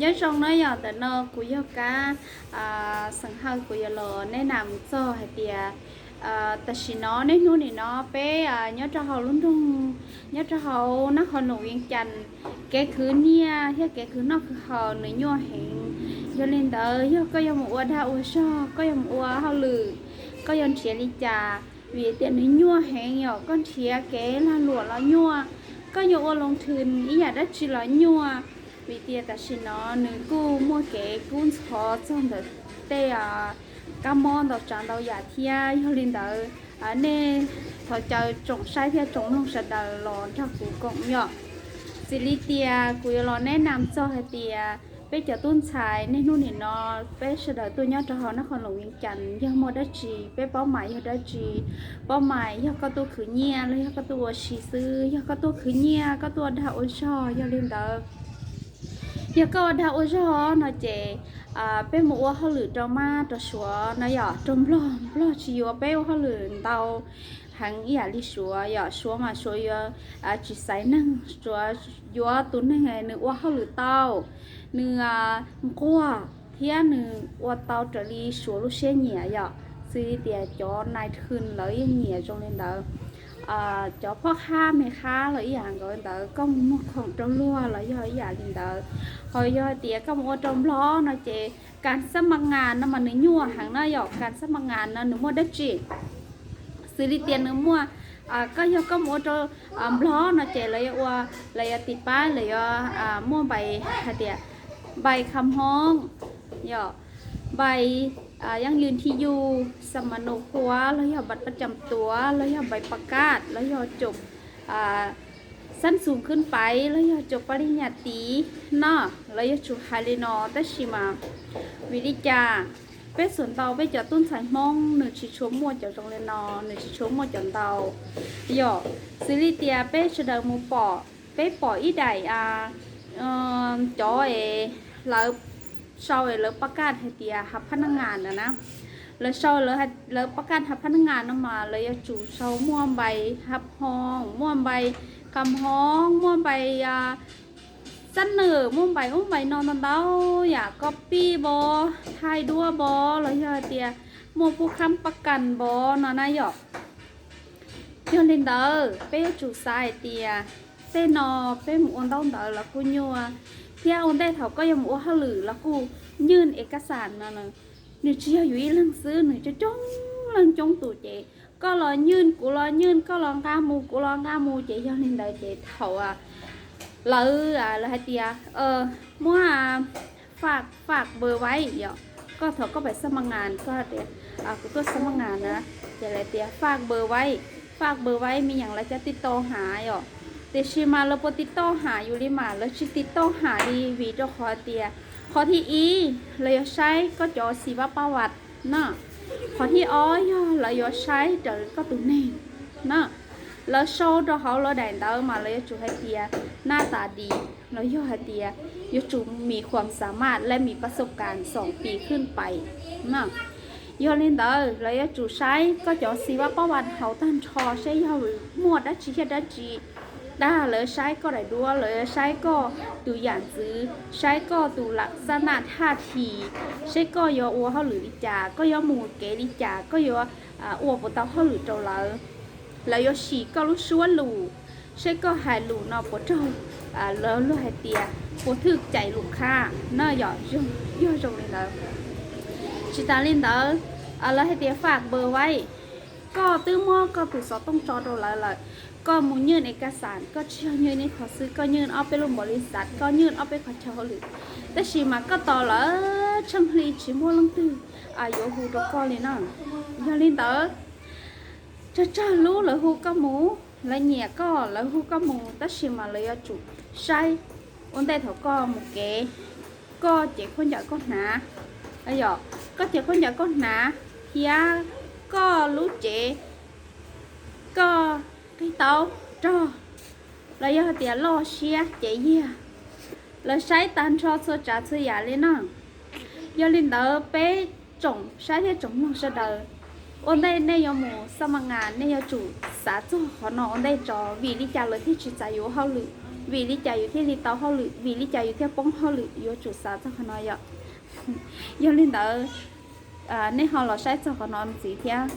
Nyob zoo na yom, ntawm no kuv yog Kab xeem Hawj, kuv yuav los neb nam txog hais tias tam sim no niaj hnub nim no peb nyob rau hauv lub nroog, nyob rau hauv nab qhov num Vias Cas, kev khwv nyiaj thiab kev khwv noj khwv haus nws nyuaj heev. Yog li ntawd yog koj yuav mus ua dag ua zog, koj yuav mus ua hauj lwm, koj yuav nrhiav li cas? Vim tias nws nyuaj heev yom, koj nrhiav kev lag luam los nyuaj, koj yuav ua loo thwm ib yam dab tsi los nyuaj. Vim tias tam sim no nws kuj muaj kev kub ntxhov txog ntawm tej kab mob ntau tsav ntau yam thiab. Yog li ntawd nej thov caw tsoom saib thiab tsoom mloog sawv daws los nrog kuv koom yom. Xws li tias kuv yuav los neb nam txog hais tias peb cov tub ntxhais niaj hnub nim no, peb sawv daws tuaj nyob rau hauv nab qhov num Vias Cas, yog muaj dab tsi peb paub mas yog dab tsi? Paub mas yog koj tuaj khwv nyiaj los yog koj tuaj ua si xwb? Yog koj tuaj khwv nyiaj, koj tuaj ua dag ua zog, yog li ntawd, yog koj ua dag ua zog no ces peb mus ua hauj lwm rau mab rau suav no yom, rau nplog, nplog tsis yuav peb ua hauj lwm ntau heev ib yam li suav yom. Suav mas suav yuav tsis xaiv neeg, suav yuav tus neeg nws ua hauj lwm tau, nws nquag thiab nws ua tau raws li suav lub siab nyiam yom. Xws li tias cov nais thwm lawv yeej nyiam zoo li ntawd. Cov phob qhab me qhab los ib yam nkaus li ntawd, koj mus muag khoom rau luag los yog ib yam li ntawd. Ho yog tias koj mus ua rau nplog no ces kas xab ma ngas no mas nws nyuaj heev no yom. Kas xab ma ngas no nws muaj dab tsi? Xws li tias nws muaj, koj yog koj mus ua rau nplog no ces lawv yuav ua, lawv yuav tis pab, lawv yuav muaj npais hais tias npais kham hoob yom, npais yeej yws thi yus, xam ma nus huav los yog npais paj cam tuav los yog npais pas kaj los yog cov xab xus khwb pais los yog cov pas li nyas tiv no, lawv yuav tsum hais li no. Tab sis mas vim li cas peb txhua ntau peb cov tub ntxhais Hmoob nws tsis tshua muaj cov zoo li no, nws tsis tshua muaj cov ntau yom. Xws li tias peb sawv daws mus pom, peb pom ib daim cov es lawv sau es lawv pas kaj hais tias hab phab nab ngas na, lawv sau lawv pas kaj hab phab nab ngas no mas lawv yuav tsum sau muaj npais hab hoob, muaj npais kham hoob, muaj npais xab nws, muaj npais ub npais no ntau ntau yam, koj pij npo, thaij duab npo, los yog hais tias muaj pub khab pas kas npo no na yom. Yog li ntawd peb yuav tsum xav hais tias tej no peb mus ua ntaub ntawv los kuj nyuaj, thiab ua ntej thaum koj yuav mus ua hauj lwm los kuj nyuaj es kas xas no, nws tsis yog yus ib leeg xwb, nws coob coob leej coob tus ces koj los nyuaj kuv los nyuaj, koj los nqa mus kuv los nqa mus ces yog li ntawd ces thaum lawv, lawv hais tias muab faj, faj npawb vaib yom, koj thaum koj pais xab ma ngas koj tias kuv tuaj xab ma ngas na, ces lawv tias faj npawb vaib, faj npawb vaib me nyam lawv cov tiv tauj ham yom. Tiam sis mas lawv puas tiv tauj ham yus li mas? Lawv tsis tiv tauj ham li, vim rau qhov tias qhov thib ib lawv yuav saib koj cov xis vab pab vas na, qhov thib ob yog lawv yuav saib raws koj tus neeg na. Lawv sau rau hauv lawv daim ntawv mas lawv yuav tsum hais tias naj tas dis los yog hais tias yuav tsum mis khuam xa maj lab mis pab xauj kas xoom pis khwb pais na. Yog li ntawd lawv yuav tsum saib koj cov xis vab pab vas hauv tag nrho seb yog muaj dab tsi thiab dab tsi. Dag lawv saib koj daim duab, lawv saib koj tus yam ntxwv, saib koj tus lam xab naj thaj thim, saib koj yuav ua hauj lwm li cas, koj yuav mus kev li cas, koj yuav ua puas tau hauj lwm rau lawv. Lawv yuav sim koj lub suab lus, saib koj hais lus no puas raug lawv luag hais tias puas thwj cais lus qhab na yom. Yog zoo li ntawd. Tsis tas li ntawd, lawv hais tias faj npawb vaib, koj twb muab koj tus xov tooj tso rau lawv lawm, koj mus nyuj es kas xas, koj tsis yog nyuj ib qho xwb, koj nyuj ob peb lub npaum li xav, koj nyuj ob peb qhov chaw hauj lwm, tab sis mas koj tos lawv tsheej hli tsis muaj leej twg yuav hu rau koj li na. Yog li ntawd, tsawg tsawg lub lawv hu koj mus, lawv nyiam koj lawv hu koj mus, tab sis mas lawv yuav tsum saib ua ntej thaum koj mus kev, koj cev khaub ncaws koj hnav, yog koj cev khaub ncaws koj hnav, thiab koj lub cev, koj qig tau rog, los yog hais tias loj siab cev yiag, lawv saib tag nrho txhua tsav txhua yam li na. Yog li ntawd peb tsoom saib thiab tsoom mloog sawv daws, ua ntej nej yuav mus xab ma ngas nej yuav tsum xav txog qhov no ua ntej tso, vim li cas lawv thiaj tsis txais yus ua hauj lwm? vim li cas yus thiaj li tau hauj lwm, vim li cas yus thiaj poob hauj lwm, yuav tsum xav txog qhov no yom. Yog li ntawd, nej ho los saib txog qhov no ntxiv thiab.